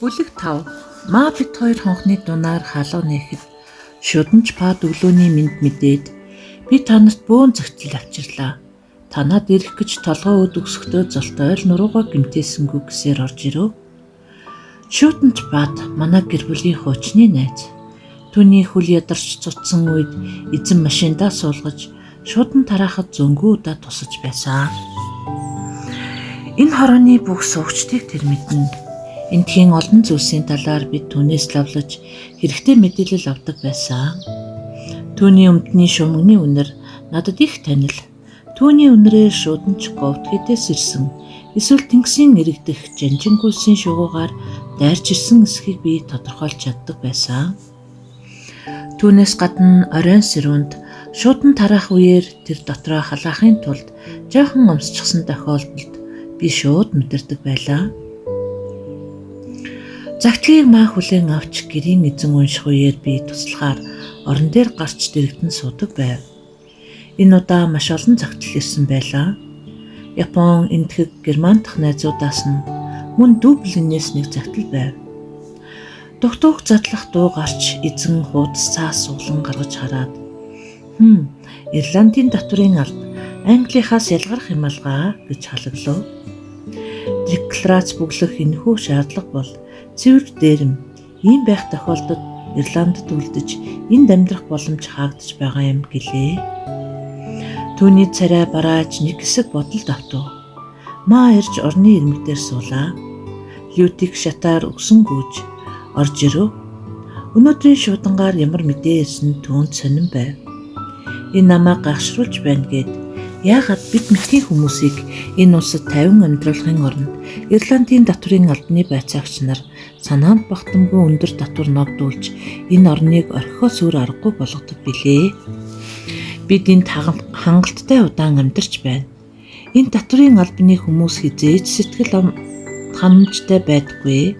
Бүлэг 5. Маа бит хоёр хонхны дунаар халуу нээхэд шуданч пад өглөөний мэнд мэдээд би танарт бөөн загтал авчирлаа. Танад ирэх гэж толгой өд өксөхдөө золтой л нуруугаа гэмтээсэнгүй гэсээр орж ирэв. Шүтэнч бат манай гэр бүлийн хуучны найз. Түүний хөл ядарч цуцсан үед эзэн машиндаа суулгаж шуудан тараахад зөнгөө удаа тусаж байсан. Энэ хорооны бүх суугчдыг тэр мэднэ. Эндхийн олон зүйлсийн талаар бид түүнээс лавлаж хэрэгтэй мэдээлэл авдаг байсан. Түүний өмдний шумгны үнэр надад их танил. Түүний үнрээр шууданч говьд хэдээс ирсэн эсвэл тэнгисийн ирэгдэх жанжингүйсийн шугуугаар дайрч ирсэн эсхийг би тодорхойлж чаддаг байсан. Түүнээс гадна оройн сэрүүнд шуудан тараах үеэр тэр дотроо халаахын тулд жаахан өмсчихсэн тохиолдолд би шууд мэдэрдэг байлаа. Загтлыг маа хүлээн авч гэрийн эзэн унших үеэр би туслахаар орон дээр гарч дэрэгдэн суудаг байв. Энэ удаа маш олон загтал ирсэн байлаа. Япон, Энэтхэг, Герман дахь найзуудаас нь мөн Дублинээс нэг загтал байв. Дугтууг задлах дуу гарч эзэн хуудас цаас суулан гаргаж хараад "Хм, Ирландын татврын алба Англихаас ялгарх юм алгаа" гэж халаглав. Декларац бөглөх энэхүү шаардлага бол цэвэр дээрэм. Ийм байх тохиолдолд Ирландд үлдэж энд амьдрах боломж хаагдаж байгаа юм гэлээ. Түүний царай барааж нэг хэсэг бодолд автав. Маа ирж орны ирмэг дээр суулаа. Лютик шатаар өгсөн гүйж орж ирэв. Өнөөдрийн шуудангаар ямар мэдээ ирсэн түүнд сонин байв. Энэ намайг гайхшруулж байна гэд яагаад бид мэтийн хүмүүсийг энэ улсад 50 амьдруулахын оронд Ирландын татврын албаны байцаагч нар санаанд багтамгүй өндөр татвар ногдуулж энэ орныг орхихоос өөр аргагүй болгодог билээ. Бид энд хангалттай удаан амьдарч байна. Энэ татврын албаны хүмүүс хэзээ ч сэтгэл ханамжтай байдаггүй.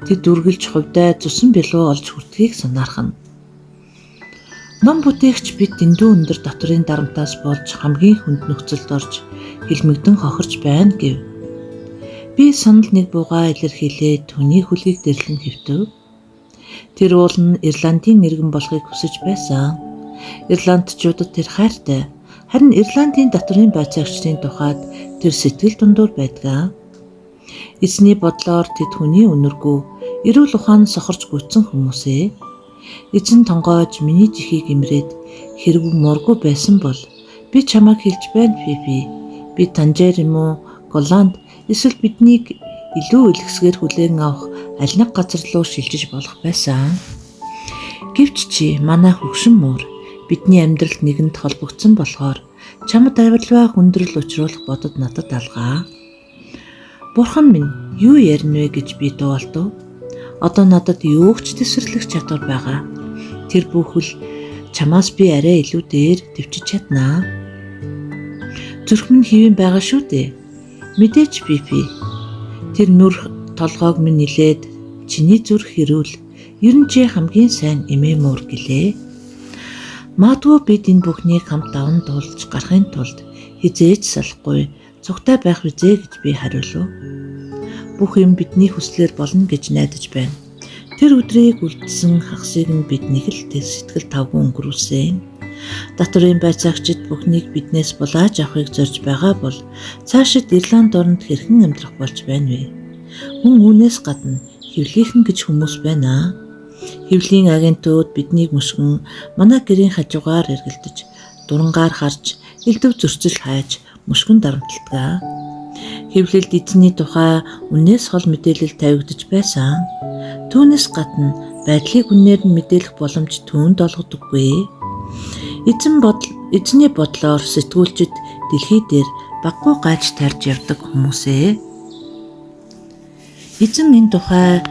Тэд үргэлж хувьдаа цусан билүү олж хүртгийг санаархна. Ном бүтээгч бид дэндүү өндөр татврын дарамтаас болж хамгийн хүнд нөхцөлд орж хилмигдэн хохирч байна гэв. Би санал нэг буугаа илэрхийлээд түүний хөлийг дэрлэн хэвтэв. Тэр уул нь Ирландын иргэн болохыг хүсэж байсан. Ирландчуудад тэр хайртай. Харин Ирландын татврын байцаагчдын тухайд тэр сэтгэл дундуур байдаг. Эзний бодлоор тэд хүний үнэргүй эрүүл ухаан сохорч гүйцсэн хүмүүсээ. Эзэн тонгойж миний жихийг имрээд хэрэг мургүй байсан бол би чамайг хэлж байна Фифи. Би Танжер юм уу, Голланд эсвэл биднийг илүү илгэсгээр хүлээн авах аль нэг газар руу шилжиж болох байсан. Гэвч чи манай хөгшин муур бидний амьдралд нэгэнд холбогдсон болохоор чамд авирлаа хүндрэл учруулах бодод надад алгаа. Бурхан минь юу ярина вэ гэж би дуулдав. Одоо надад юу ч тэсвэрлэх чадвар байгаа. Тэр бүхэл чамаас би арай илүү дээр төвчж чаднаа. Зүрх минь хэвэн байгаа шүү дээ. Мэдээч Пипи. Тэр нүр толгойг минь нилээд чиний зүрх хэрүүл. Ер нь чи хамгийн сайн эмээ муур гэлээ. Магадгүй бид энэ бүхнийг хамт даван туулж гарахын тулд хизээж салахгүй цугтай байх визээ гэж би хариулв. Бүх юм бидний хүслээр болно гэж найдаж байна. Тэр өдрийг үлдсэн хагасыг нь бид нэг л тэр сэтгэл тавгүй өнгөрүүлсэн. Татврын байцаагчид бүхнийг биднээс булааж авахыг зорж байгаа бол цаашид Ирланд оронд хэрхэн амьдрах болж байна вэ? Мөн үүнээс гадна хэвлийнхэн гэж хүмүүс байна. Хэвлийн агентууд биднийг мөшгөн манай гэрийн хажуугаар эргэлдэж дурангаар харж элдв зөрчил хайж мөшгөн дарамталдаг. Хэвлэлд эзний тухай үннээс хол мэдээлэл тавигдаж байсан. Түүнээс гадна байдлыг үннээр нь мэдээлэх боломж түүнд олгодоггүй. Эзэн бодол эзний бодлоор сэтгүүлчид дэлхий дээр баггүй гайж тарж явдаг хүмүүсээ. Эзэн энэ тухай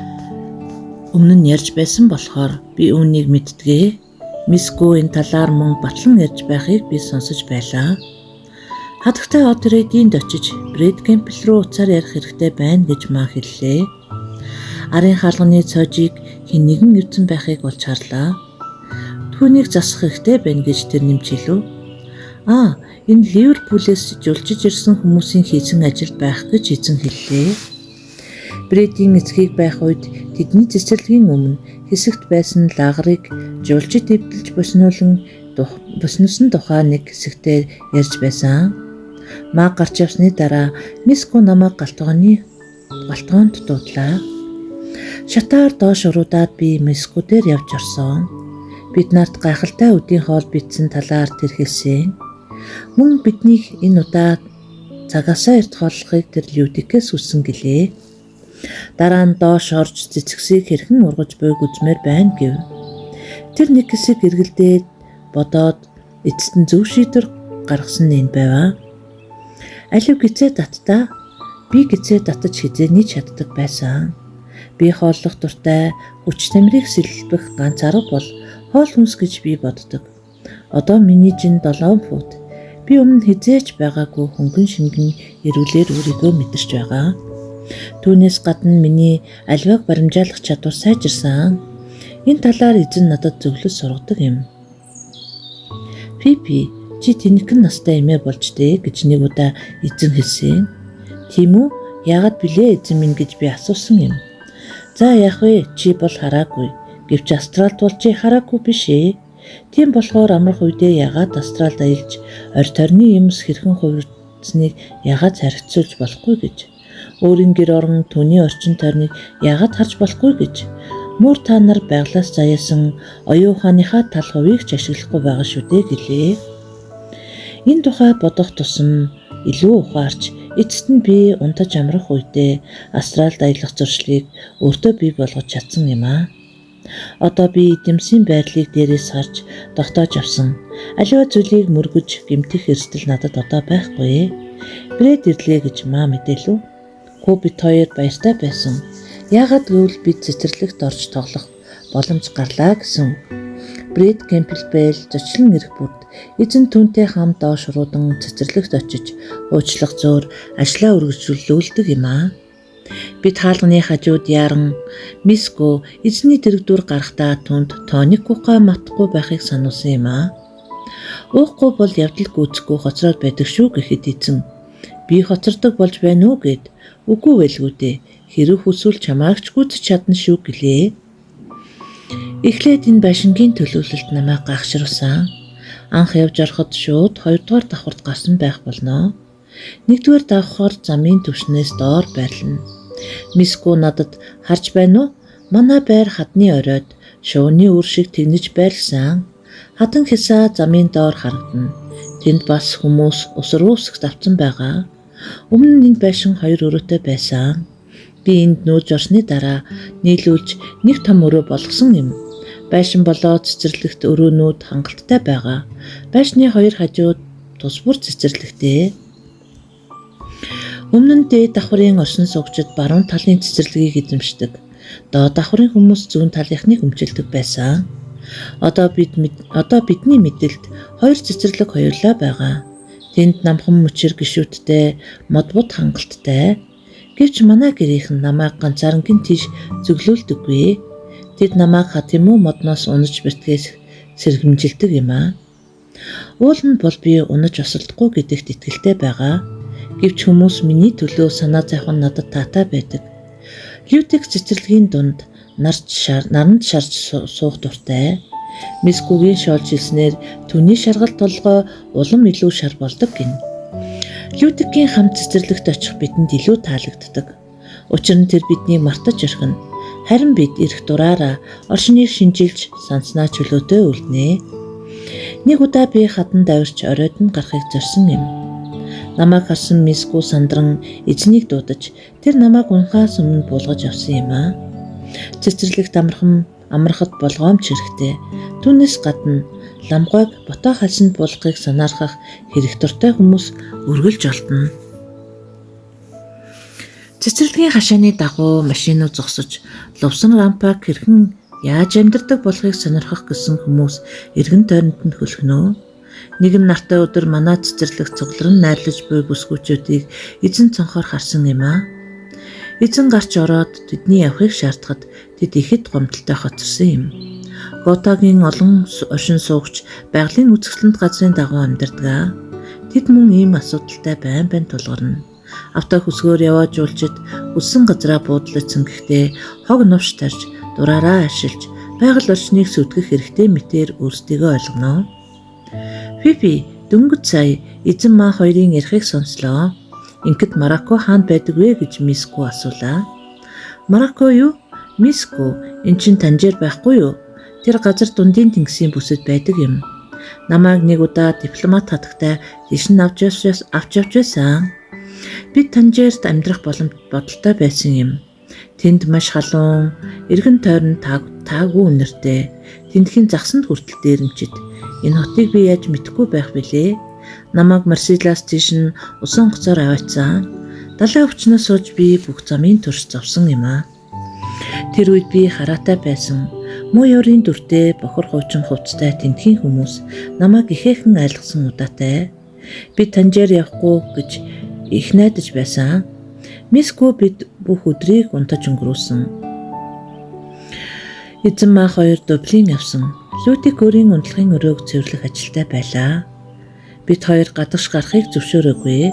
өмнө нь ярьж байсан болохоор би үүнийг мэддэгэ. Мисгүй энэ талаар мөн батлан ярьж байхыг би сонсож байлаа. Хадагтай Отрейдинд очиж Брэд Кемпл рүү уцаар ярих хэрэгтэй байна гэж маа хэллээ. Арын хаалганы цоожийг хэн нэгэн эвдсэн байхыг олж харлаа. Түүнийг засах хэрэгтэй байна гэж тэр нэмж хэлв. Аа, энэ Ливерпулээс жулжиж ирсэн хүмүүсийн хийсэн ажил байх гэж эзэн хэллээ. Брэдийн эцгийг байх үед тэдний цэцэрлэгийн өмнө хэсэгт байсан лагерыг жуулчид эвдэлж босносон тухай нэг хэсэгтээ ярьж байсан. Маа гарч явсны дараа Миско намайг галтгоонд дуудлаа. Шатаар доош уруудаад би Миско дээр явж орсон. Бид нарт гайхалтай үдийн хоол бичсэн талаар тэр хэлсэн. Мөн биднийг энэ удаа цагаасаа эрт хооллохыг тэр Людикээс хүссэн гэлээ. Дараа нь доош орж цэцгсийг хэрхэн ургаж буйг үзмээр байна гэв. Тэр нэг хэсэг эргэлдээд бодоод эцэст нь зөв шийдвэр гаргасан нь энэ байваа. Алив гизээ татдаа. Би гизээ татаж хэзээний чаддаг байсан. Би хооллох дуртай, хүч тамирыг сэлбэх ганц арга бол хоол хүнс гэж би боддог. Одоо миний жин 7 фут. Би өмнө хэзээ ч байгаагүй хөнгөн шингэн эрүүлэр өөрийгөө мэдэрч байгаа. Түүнээс гадна миний аливааг баримжаалах чадвар сайжирсан. Энэ талаар эзэн надад зөвлөл сургадаг юм. Пипи, чи тэнэгхэн настай эмээ болж дээ гэж нэг удаа эзэн хэлсэн. Тийм үү? Яагаад билээ эзэн минь гэж би асуусан юм. За яах вэ? Чи бол хараагүй. Гэвч Австралид бол чи хараагүй биш ээ. Тийм болохоор амрах үедээ яагаад Австралид аялж орь тойрны юмс хэрхэн хувирдсаныг яагаад харьцуулж болохгүй гэж. Өөрийн гэр орон түүний орчин тойрныг яагаад харж болохгүй гэж. Мөр та нар байглаас заяасан оюун ухааныхаа тал хувийг ч ашиглахгүй байгаа шүү дээ гэлээ. Энэ тухай бодох тусам илүү ухаарч эцэст нь би унтаж амрах үедээ Австралид аялах зуршлыг өөртөө бий болгож чадсан юм аа. Одоо би эдэмсийн байрлалыг дээрээс харж тогтоож авсан. Аливаа зүйлийг мөргөж гэмтэх эрсдэл надад одоо байхгүй. Брэд ирлээ гэж маа мэдээлв. Хүү бит хоёр баяртай байсан. Яагаад гэвэл бид цэцэрлэгт орж тоглох боломж гарлаа гэсэн. Брэд Кемпбелл зочлон ирэх бүрд эзэн түүнтэй хамт доош уруудан цэцэрлэгт очиж уучлах зөөр ажлаа үргэлжлүүлдэг юм аа. Бид хаалганы хажууд яаран Миско эзний дэргэдүр гарахдаа түнд тоник гуйгаа матахгүй байхыг сануулсан юм аа. Уухгүй бол явдал гүйцэхгүй хоцроод байдаг шүү гэхэд эзэн би хоцордог болж байна уу гэд үгүй байлгүй дээ. Хэрэг хүсвэл чамайг ч гүйцэж чадна шүү гэлээ. Эхлээд энэ байшингийн төлөвлөлт намайг гайхшруулсан. Анх явж ороход шууд 2 дугаар давхарт гарсан байх болно. 1-р давхар замын түвшнээс доор байрлана. Миско надад харж байна уу? Манай байр хадны оройд шувууны үр шиг тэгнэж байрлсан. Хадан хясаа замын доор харагдана. Тэнд бас хүмүүс ус руу үсэх давтсан байгаа. Өмнө нь энэ байшин хоёр өрөөтэй байсан. Би энд нүүж орсны дараа нийлүүлж нэг том өрөө болгосон юм. Байшин болоо цэцэрлэгт өрөөнүүд хангалттай байгаа. Байшны хоёр хажууд тус бүр цэцэрлэгтэй. Өмнө нь дээд давхрын оршин суугчид баруун талын цэцэрлэгийг эзэмшдэг. Доод давхрын хүмүүс зүүн талынхныг өмчилдөг байсан. Одоо бидний мэдэлд хоёр цэцэрлэг хоёулаа байгаа. Тэнд намхан мөчир гишүүдтэй, мод бут хангалттай. Гэвч манай гэрийнхэн намайг ганцаарангийн тийш зөвлөлдөггүй. Тэд намайг хат юм уу модноос унаж бэртгээс сэргэмжилдэг юм аа. Уул нь бол би унаж осолдохгүй гэдэгт итгэлтэй байгаа. Гэвч хүмүүс миний төлөө санаа зовох нь надад таатай байдаг. Лютик цэцэрлэгийн дунд наранд шарж суух дуртай. Мискүгийн шоолж хэлснээр түүний шаргал толгой улам илүү шар болдог гин. Лютикийн хамт цэцэрлэгт очих бидэнд илүү таалагддаг. Учир нь тэр биднийг мартаж орхино. Харин бид эрх дураараа оршныг шинжилж санснаа чөлөөтэй үлднэ. Нэг удаа би хаданд авирч оройд нь гарахыг зорьсон юм. Намайг харсан Миску сандран эзнийг дуудаж тэр намайг унахаас өмнө буулгаж авсан юм аа. Цэцэрлэгт амрахад болгоомж хэрэгтэй. Түүнээс гадна ламгойг ботоо халсанд буулгахыг санаархах хэрэг дуртай хүмүүс үргэлж олдоно. Цэцэрлэгийн хашааны дагуу машинууд зогсож лувсан рампаг хэрхэн яаж амьдардаг болохыг сонирхох гэсэн хүмүүс эргэн тойронд нь хөлгөнө. Нэгэн нартай өдөр манай цэцэрлэг цугларн найрлаж буй бүсгүүчүүдийг эзэн цонхоор харсан юм аа. Эзэн гарч ороод тэдний явахыг шаардахад тэд ихэд гомдолтой хоцорсон юм. Готагийн олон оршин суугч байгалийн үзэсгэлэнт газрын дагуу амьдардаг. Тэд мөн ийм асуудалтай байн байн тулгарна. Авто хөсгөөр яваа жуулчид хүссэн газраа буудлачихсан, гэхдээ хог новш тарьж, дураараа ашилж, байгаль орчныг сүйтгэх хэрэгтэй мэтээр өөрсдийгөө ойлгоно. Фифи дөнгөж сая эзэн маа хоёрын ярихыг сонслоо. Ингээд Марокко хаана байдаг вэ гэж Миску асуулаа. Марокко юу? Миску, эн чинь Танжер байхгүй юу? Тэр газар дундын тэнгисийн бүсэд байдаг юм. Намайг нэг удаа дипломат хатагтай тийш нь авч явж байсан. Би Танжерт амьдрах бодолтой байсан юм. Тэнд маш халуун, эргэн тойрон таагүй үнэртэй. Тэндхийн загсанд хүртэл дээрэмчид. Энэ хотыг би яаж мэдэхгүй байх билээ? Намайг Марсилаас тийш нь усан онгоцоор аваачсан. Далайн өвчнөөс сууж би бүх замын турш зовсон юм аа. Тэр үед би хараатай байсан. Муу ёрын дүртэй бохор хуучин хувцастай тэндхийн хүмүүс намайг ихээхэн айлгсан удаатай. Би Танжер явахгүй гэж их найдаж байсан. Миску бид бүх өдрийг унтаж өнгөрүүлсэн. Эзэн маа хоёр Дублин явсан. Лютик өөрийн унтлагын өрөөг цэвэрлэх ажилтай байлаа. Бид хоёр гадагш гарахыг зөвшөөрөөгүй.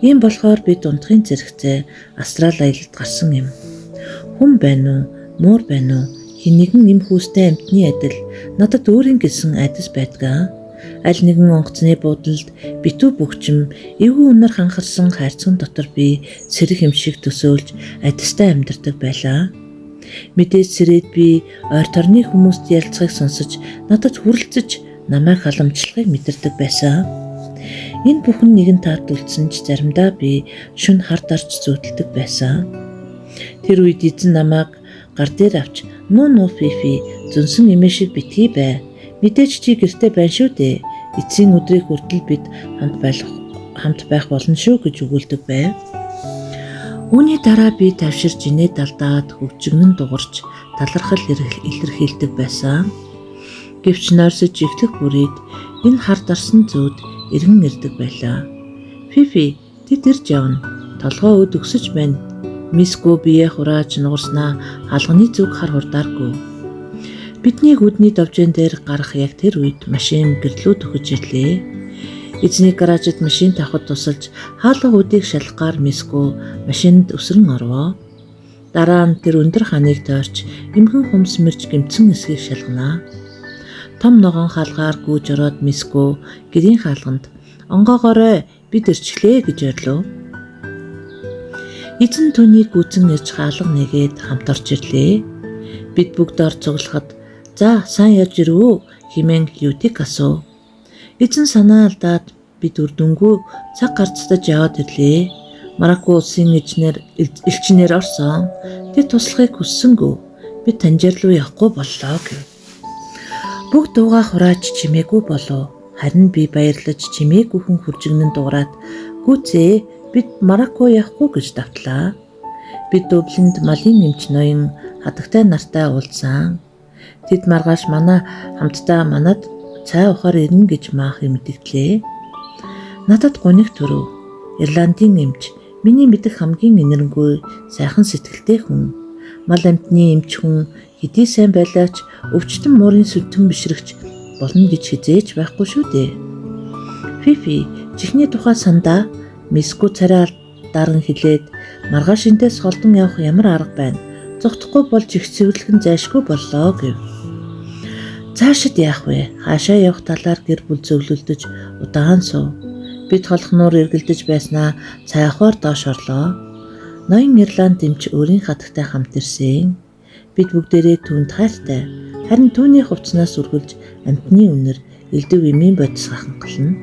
Ийм болохоор бид унтахын зэрэгцээ астрал аялалд гарсан юм. Хүн байна уу, муур байна уу? Хэн нэгэн эм хүүстэй амьтны адил надад өөрийн гэсэн айдас байдгаа. Аль нэгэн онгоцны буудалд битүү бөгчим эвгүй үнэр ханхарсан хайрцаган дотор би сэрэх юм шиг төсөөлж айдастай амьдардаг байлаа. Мэдээж сэрээд би ойр торны хүмүүст ярилцахыг сонсож надад хүрэлцэж намайг халамжлахыг мэдэрдэг байсан. Энэ бүхэн нэгэн таад үлдсэн ч заримдаа би шөнө хар дарч зүүдэлдэг байсан. Тэр үед эзэн намайг гар дээр авч "Нуу нуу Фифи, зөнсөн эмээ шиг битгий бай. Мэдээж чи гэртээ байна шүү дээ. Эцсийн өдрийг хүртэл бид хамт байх болно шүү" гэж өгүүлдэг байв. Үүний дараа би тавширч инээд алдаад хөгжигнэн дугарч талархал илэрхийлдэг байсан. Гэвч нойрсож эхлэх бүрээд энэ хар дарсан зүүд эргэн ирдэг байлаа. Фифи, тэд ирж явна. Толгой өд өксөж байна. Миску бие хурааж нугарснаа хаалганы зүг хар хурдааргүй. Бидний гүдний довжин дээр гарах яг тэр үед машин гэрлүү төхөж ирлээ. Эзний гаражид машин тавхад тусалж хаалга үдийг шалгахаар Миску машинд өсрөн орвоо. Дараа нь тэр өндөр ханыг тойрч эмхэн хумс мэрж гэмцэн эсхийг шалганаа. Том ногоон хаалгаар гүйж ороод Миску гэрийн хаалганд "Онгоогоорой, бид ирчихлээ" гэж ойрлов. Эзэн түүнийг гүйцэн ирж хаалга нэгээд хамт орж ирлээ. Бид бүгд ор цуглахад "За, сайн явж ирв үү?" хэмээн Лютик асуув. Эзэн санаа алдаад бид үр дүнгүй цаг гарцдаж яваад ирлээ. Марокко улсын элчнэр орсон. Тэд туслахыг хүссэнгүй. Бид Танжер руу явахгүй боллоо гэв. Бүгд дуугаа хурааж чимээгүй болов. Харин би баярлаж чимээгүй хүн хуржигнан дуурайд "Гүцээ, бид Марокко явахгүй" гэж давтлаа. Бид Дублинд малын эмч ноён хадагтай нартай уулзсан. Тэд маргааш манай хамтдаа манад цай уухаар ирнэ гэж маах мэдэгдлээ. Надад гуниг төрөв. Ирландын эмч миний мэдэх хамгийн энэрэнгүй сайхан сэтгэлтэй хүн. Мал амьтны эмч хүн хэдий сайн байлаа ч өвчтөн муурын сүтэн бишрэгч болно гэж хэзээ ч байхгүй шүү дээ. Фифи, чихний тухай сандаа. Миску царай даран хэлээд маргааш энтэс холдон явах ямар арга байна? Зугтахгүй бол чих цэвэрлэх нь зайлшгүй боллоо гэв. Цаашид яах вэ? Хаашаа явах талаар гэр бүл зөвлөлдөж удаан суув. Бид холхноор эргэлдэж байснаа цайхаар доош орлоо. Ноён Ирланд эмч өөрийн хатагтай хамт ирсэн. Бид бүгдээрээ түүнд хайртай. Харин түүний хувцснаас үргэлж амьтны үнэр элдв эмийн бодис хахангална.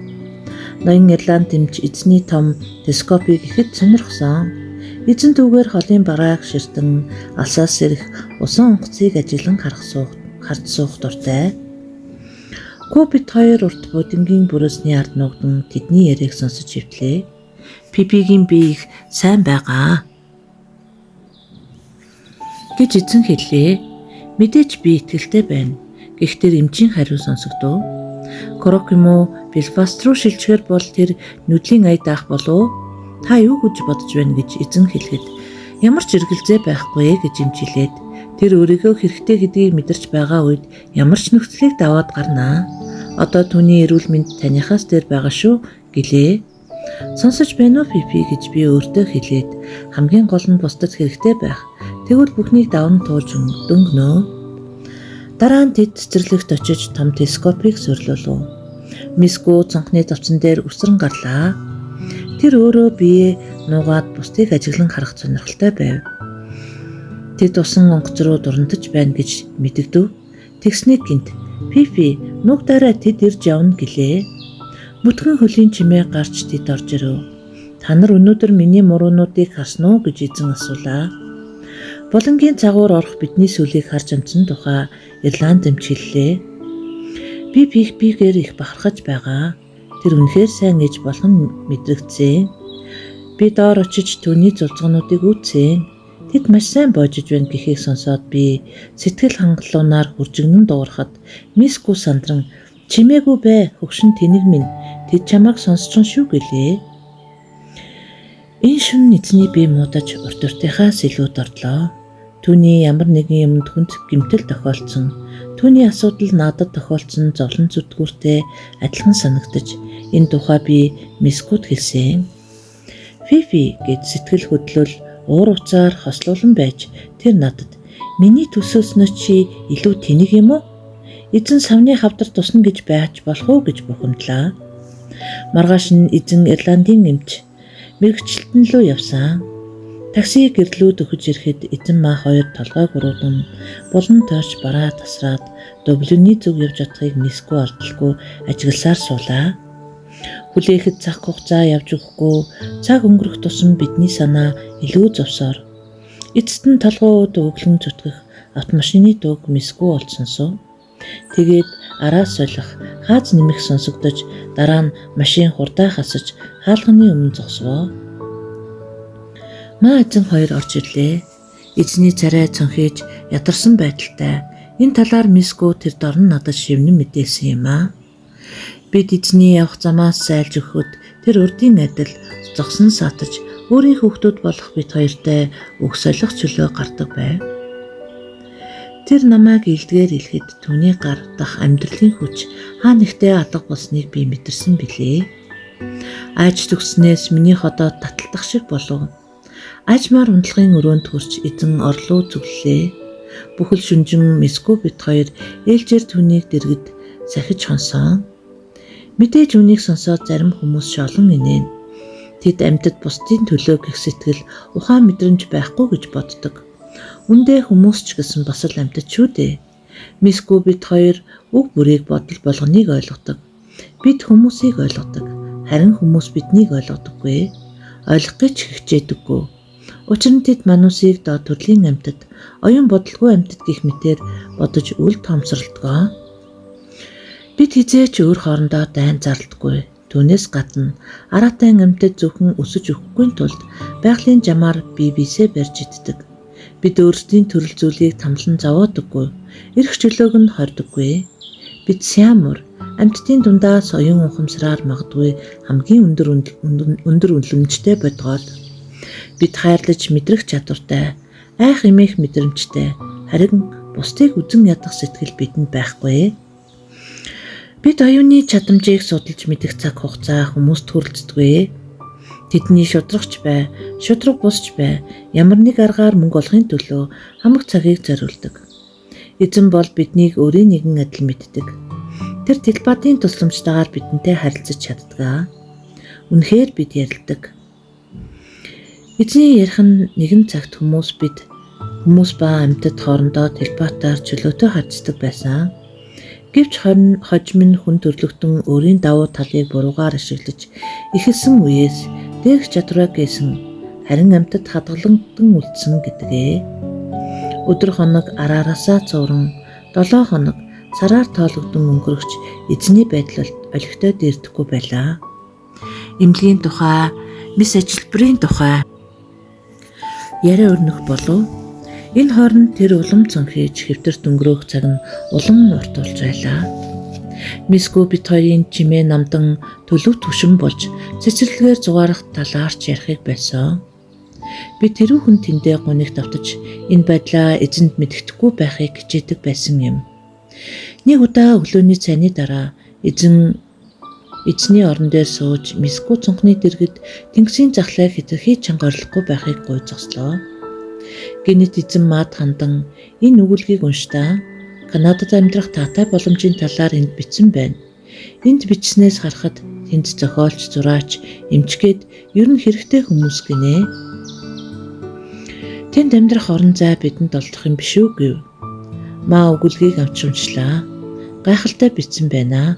Ноён Ирланд эмч эзний том телескопыг ихэд сонирхсон. Эзэн түүгээр холын барааг ширтэн алсаас ирэх усан онгоцыг ажиллан харж суух дуртай. Купит хоёр урт будингийн бүрээсний ард нуугдан тэдний яриаг сонсож хэвтлээ. Пипигийн бие их сайн байгаа гэж эзэн хэллээ. Мэдээж би итгэлтэй байна. Гэхдээ эмчийн хариу сонсогдов. Крок юм уу Белфаст руу шилжихээр бол тэр нүдлийн ая даах болов. Та юу гэж бодож байна гэж эзэн хэлэхэд ямар ч эргэлзээ байхгүй гэж эмч хэлээд тэр өөрийгөө хэрэгтэй гэдгийг мэдэрч байгаа үед ямар ч нөхцөлийг даваад гарнаа. Одоо түүний эрүүл мэнд таныхаас дээр байгаа шүү гэлээ. Сонсож байна уу Фифи гэж би өөртөө хэлээд хамгийн гол нь бусдад хэрэгтэй байх. Тэгвэл бүхнийг даван туулж дөнгөнө. Дараа нь тэд цэцэрлэгт очиж том телескопыг суйрлуулав. Мисс Гү цонхны зовцон дээр үсрэн гарлаа. Тэр өөрөө бие нуугаад бусдыг ажиглан харах сонирхолтой байв. Тэд усан онгоц руу дурандаж байна гэж мэдэгдэв. Тэгснийг гэнэт "Фифи, нуугдаарай, тэд ирж явна" гэлээ. Бүтгэн хөлийн чимээ гарч тэд орж ирэв. "Та нар өнөөдөр миний муруунуудыг харсан уу?" гэж эзэн асуулаа. Булангийн цагуур орох бидний сүлийг харж амтсан тухай Ирланд эмч хэллээ. Би Пих-Пигээр их бахархаж байгаа. Тэр үнэхээр сайн ээж болох нь мэдрэгдсэн. Би доор очиж түүний зулцгануудыг үүтсэн. Тэд маш сайн боожиж байна гэхийг сонсоод би сэтгэл хангалуунаар хүржигнэн дуурахад Мисс Гү сандран "Чимээгүй бай, хөгшин тэнэг минь, тэд чамайг сонсчихсон шүү" гэлээ. Энэ шөнө эзний бие муудаж урт уртынхаас илүү дордлоо. Түүний ямар нэгэн юмд хүнд гэмтэл тохиолдсон, түүний асуудал надад тохиолдсон зовлон зүтгүүртэй адилхан санагдаж энэ тухай би Мисс Гүд хэлсэн. "Фифи" гэж сэтгэл хөдлөл уур уцаар хослуулан байж тэр надад "Миний төсөөлснөөс чи илүү тэнэг юм уу? Эзэн савны хавдар тусна гэж байж болох уу?" гэж бухимдлаа. Маргааш нь эзэн Ирландын эмч мэргэжилтэн лүү явсан. Такси гэрлүү дөхөж ирэхэд эзэн маа хоёр толгойг уруудан булан тойрч бараа тасраад Дублиний зүг явж чадахыг Мисс Гү алдалгүй ажигласаар суулаа. Хүлээхэд цаг хугацаа явж өгөхгүй, цаг өнгөрөх тусам бидний санаа илүү зовсоор. Эцэст нь толгой ууд өглөн зүтгэх автомашины дууг Мисс Гү олж сонсов. Тэгээд араа солих, хааз нэмэх сонсогдож, дараа нь машин хурдаа хасаж хаалганы өмнө зогсвоо. Маа эзэн хоёр орж ирлээ. Эзний царай цонхийж ядарсан байдалтай. Энэ талаар Мисс Гү тэр дорн надад шивнэн мэдээлсэн юм аа. Бид эзний явах замаас зайлж өгөхөд тэр урдын адил зогсон саатаж өөрийн хүүхдүүд болох бид хоёртой үг солих чөлөө гардаг байв. Тэр намайг илдгээр хэлэхэд түүний гар дах амьдралын хүч хаа нэгтээ алга болсныг би мэдэрсэн билээ. Айж төгснээс миний ходоод таталтах шиг болов. Ажмаар унтлагын өрөөнд хүрч эзэн орлоо зүглэлээ. Бүхэл шүнжин Мисс Гү бид хоёр ээлжээр түүнийг дэргэд сахиж хонсон. Мэдээж үүнийг сонсоод зарим хүмүүс шолон инээн. Тэд амьтад бусдын төлөө гэх сэтгэл ухаан мэдрэмж байхгүй гэж боддог. Үндэ хүмүүс ч гэсэн бас л амьтад шүү дээ. Мисс Гү бид хоёр үг бүрийг бодол болгоныг ойлгодог. Бид хүмүүсийг ойлгодог. Харин хүмүүс биднийг ойлгодоггүй. Ойлгох гэж хичээдэггүй. Учир нь тэд манусыг доод төрлийн амьтад, оюун бодолгүй амьтад гэх мэтээр бодож үл тоомсорлодгоо. Бид хэзээ ч өөр хоорондоо дайн зарлдаггүй. Түүнээс гадна араатай амьтад зөвхөн өсөж өгөхгүй тулд байгалийн жамаар бие биесээ барьж иддэг. Бид өөрсдийн төрөл зүйлийг тамлан зовоодоггүй. Эрх чөлөөг нь хорьдоггүй. Бид сиамур амьтдын дундаас оюун ухамсараар магадгүй хамгийн өндөр өндөр үнэлэмжтэй бодгоол. Бид хайрлаж мэдрэх чадвартай, айх эмээх мэдрэмжтэй, харин бусдыг үзен ядах сэтгэл бидэнд байхгүй. Бид оюуны чадамжийг судалж мэдэх цаг хугацаа хүмүүст хүрэлцдэггүй. Тэдний шударгач бай, шударга бусч бай, ямар нэг аргаар мөнгө олохын төлөө хамаг цагийг зориулдаг. Эзэн бол биднийг өөрийн нэгэн адил мэддэг. Тэр телепатын тусламжтайгаар бидэнтэй харилцаж чаддаг. Үнэхээр бид ярилдаг. Эзний ярих нь нэгэн цагт хүмүүс бид хүмүүс ба амьтад хоорондоо телепатаар чөлөөтэй харьцдаг байсан. Гэвч хожим нь хүн төрлөختөн өөрийн давуу талыг буруугаар ашиглаж эхэлсэн үеэс дээрх чадвараа гээсэн, харин амьтад хадгалагдсан үлдсэн гэдгээ. Өдөр хоног араараасаа цууран 7 хоног сараар тоологдсон өнгөрөгч эзний байдал олигтой дээрдэхгүй байлаа. Эмнэлгийн тухай, мэс ажилбарын тухай яриа өрнөх болов. Энэ хооронд тэр улам цонхийж хэвтэрт өнгөрөөх цаг нь улам урт болж байлаа. Мисс Гү бид хоёрын чимээ намдан төлөв түшин болж цэцэрлэгээр зугаарах талаарч ярихыг байсан. Би тэрүүхэн тэндээ гуниг давтаж энэ байдлаа эзэнд мэддэхгүй байхыг хичээдэг байсан юм. Нэг удаа өглөөний цайны дараа эзэн Эзний орон дээр сууж Миску цонхны дэргэд тэнгисийн захлай хэтэрхий чанга орилохгүй байхыг гуй зогслоо. Гэнэт эзэн маад хандан энэ өгүүлгийг уншдаа. Канадад амьдрах таатай боломжийн талаар энд бичсэн байна. Энд бичснээс харахад тэнд зохиолч, зураач, эмчгээд ер нь хэрэгтэй хүмүүс гинэ. Тэнд амьдрах орон зай бидэнд олдох юм биш үү гэв. Маа өгүүлгийг авч уншлаа. Гайхалтай бичсэн байна.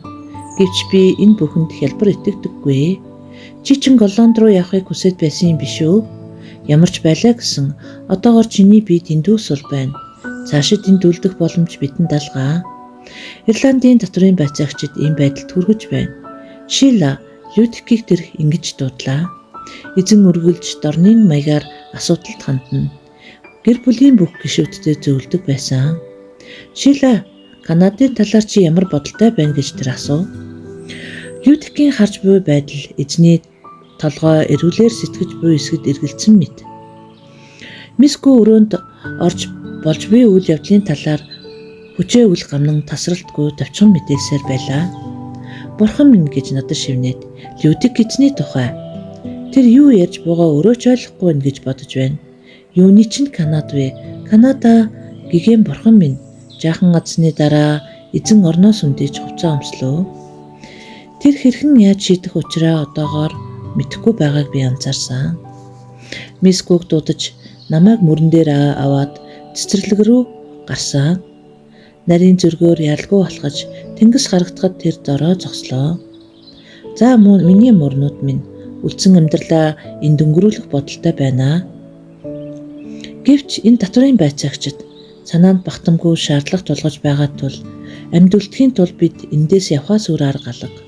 Гэвч би энэ бүхэнд хялбар итгэдэггүй. Чи чин Голланд руу явахыг хүсэж байсан юм биш үү? Ямар ч байлаа гэсэн одоогор чиний бие дэндүү сул байна. Цаашид энд үлдэх боломж бидэнд алгаа. Ирландын татврын байцаагчид ийм байдалд хүргэж байна. Шила Людкийг тэр ингэж дуудлаа. Эзэн үргэлж дорнын маягаар асуудалд хандна. Гэр бүлийн бүх гишүүдтэй зөвлөдөг байсан. Шила, Канадын талаар чи ямар бодолтой байна гэж тэр асуув. Людкийн харж буй байдал эзний толгой эргүүлээр сэтгэж буй эсгэд эргэлзсэн мэт. Миску өрөөнд орж болж буй үйл явдлын талаар хүчээ үл гамнан тасралтгүй товчхон мэдээлсээр байлаа. Бурхан минь гэж надад шивнээд Людик эзний тухай тэр юу ярьж буйгаа өөрөө ч ойлгохгүй байна гэж бодож байна. Юуны чинь Канад вэ? Канада гэгээн бурхан минь жаахан азсны дараа эзэн орноос үндэж хувцас өмслөө. Тэр хэрхэн яаж шийдэх учраа одоогоор мэдэхгүй байгааг би анзаарсан. Мисс Гүг дуудаж намайг мөрөн дээр аваад цэцэрлэг рүү гарсан. Нарийн зөргөөр ялгүй алхаж тэнгис харагдахад тэр дорой зогслоо. За миний мурнууд минь үлдсэн амьдралаа энд өнгөрүүлэх бодолтой байна. Гэвч энэ татврын байцаагчид санаанд багтамгүй шаардлага тулгаж байгаа тул амьд үлдэхийн тулд бид эндээс явхаас өөр арга алга.